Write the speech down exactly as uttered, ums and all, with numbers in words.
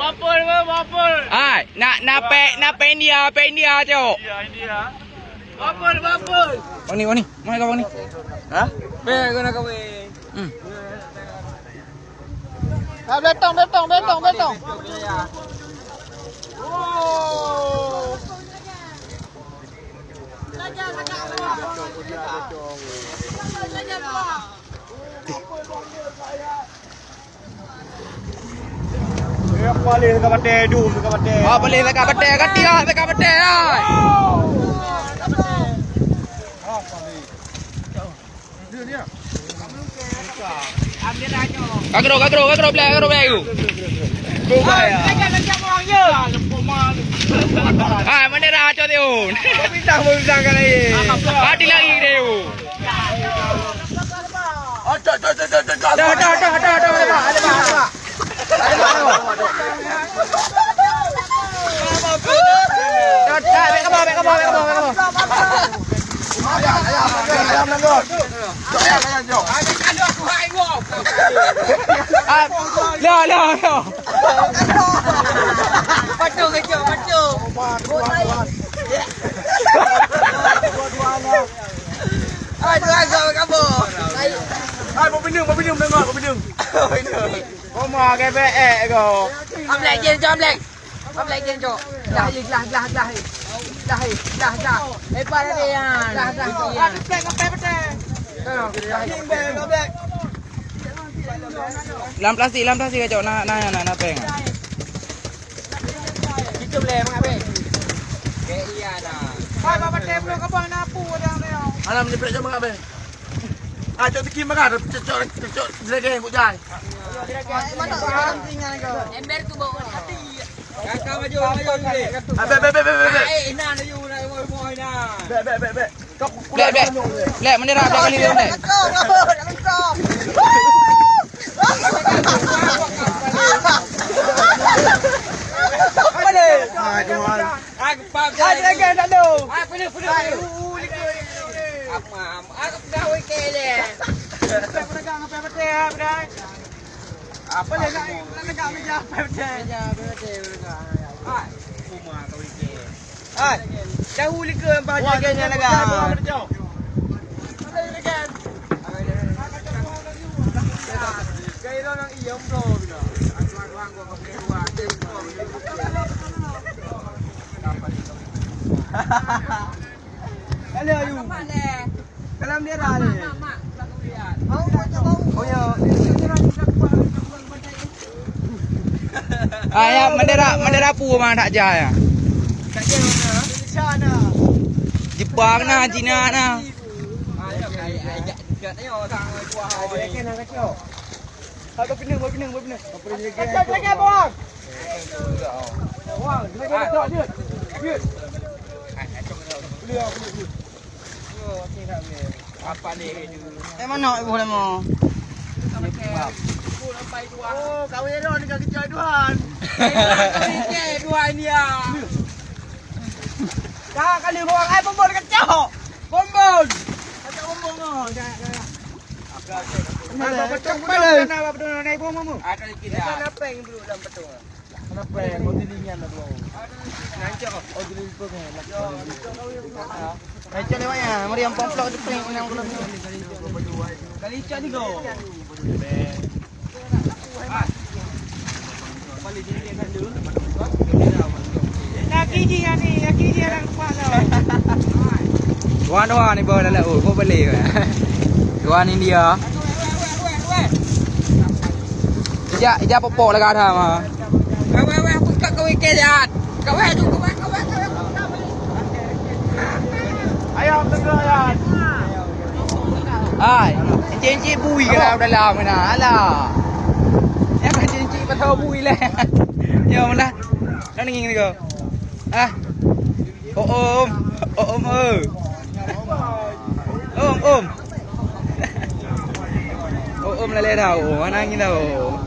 Bapol, bapol. Hai, na, na pek, na pek India, pek India, cok. India, India. Bapol, bapol. Wani, wani. Mana kau wani? Ha? Pek kau nak kawin. Hmm. Ah, beletong, beletong, beletong, beletong. Oh. Eh, paling dekat batèe, dum dekat batèe. Ah, paling dekat batèe, kati ah, dekat batèe ah. Ka keudroe, ka keudroe, ka keudroe, black, ka keudroe, black tu. Ah, mana dah cok tiun. Bintang, bintang kan lain. Mati lagi dia tu. Dah, dah, dah, dah, dah, dah, dah, dah. Ah, lah, lah, lah. Patung kejut, patung. Hai, tu agak kamu. Hai, mau pinjam, mau pinjam, dengar, mau pinjam. Oma ke B E ko. Amlek je, jom lek. Amlek je, jom. Dah, dah, dah, dah. Dah, dah, dah. Eh, pada dia. Dah, dah, dah. Lam plastik, lam plastik kacok, na, na, na, na peng. Itu boleh mengabeh. Ke iya dah. Hai, bapa teh belum kebang na apu dah dia. Alam ni pek sama abeh. Ah, cok tiki makan, cok, cok, cok, jeregen kujai. Ember tu bawa hati. Kakak maju, maju, maju. Ah, bek, bek, bek, bek, bek, bek. Eh, ina, ina, ina, ina, ina. Bek, bek, bek, bek. Black, black. Black, bendera, black kali dia, black. Apa ni? Ah, Tuhan. Ah, kepala. Ah, dia lagi tak tahu. Ah, penuh, penuh, penuh. Apa, apa, ah, pedah wicket dia. Pedah, pedah, pedah, pedah. Apa lagi nak, nak tegak meja apa macam? Meja apa macam? Hai, rumah kau ini. Hai, jauh lika baju geng yang lega. Gaya orang iya bro bila. Aku aku aku kau punya buat. Kalau ayu. Dalam daerah ni. Oh ya. Ah, ya, bendera, bendera pu mah tak jah ya. Indonesia na. Jepang na, Cina na. Ada pinang, ada pinang, ada pinang. Kacau lagi, bawang. Bawang, lagi, lagi, lagi. Beliau, beliau, beliau. Eh, mana ibu lama? Oh, kawin dah ni kaki cai Tuhan. Kawin ke Tuhan dia. Dah kali buang ai bombon kacau. Bombon. Kacau bombon tu. Ada lagi dah. Ada lagi dah. Kenapa yang belum dalam betul? Kenapa? Oh, dilinya lah dua. Nanti kok. Oh, dili itu kan. Nanti lewat ya. Mari yang pomplok di prank enam puluh. Kali cak tiga. Laki ji ni, laki ji orang kuat tau. Tuan-tuan ni bawa dalam, oh, kau beli. Tuan India. Ija, ija popok lagak dah mah. Weh, weh, weh, aku tak kau ikan jat. Kau weh tu, kau weh, kau weh, kau weh. Ayam tengah, ayam. Hai, encik-encik bui ke dalam, dalam kena. Alah. Yang encik-encik patah bui lah. Ya, mana? Nak nenging ni kau? Ah. Oh, om. Oh, om, oh. Om, om. Oh, om lalai dah. Oh, mana angin dah. Oh.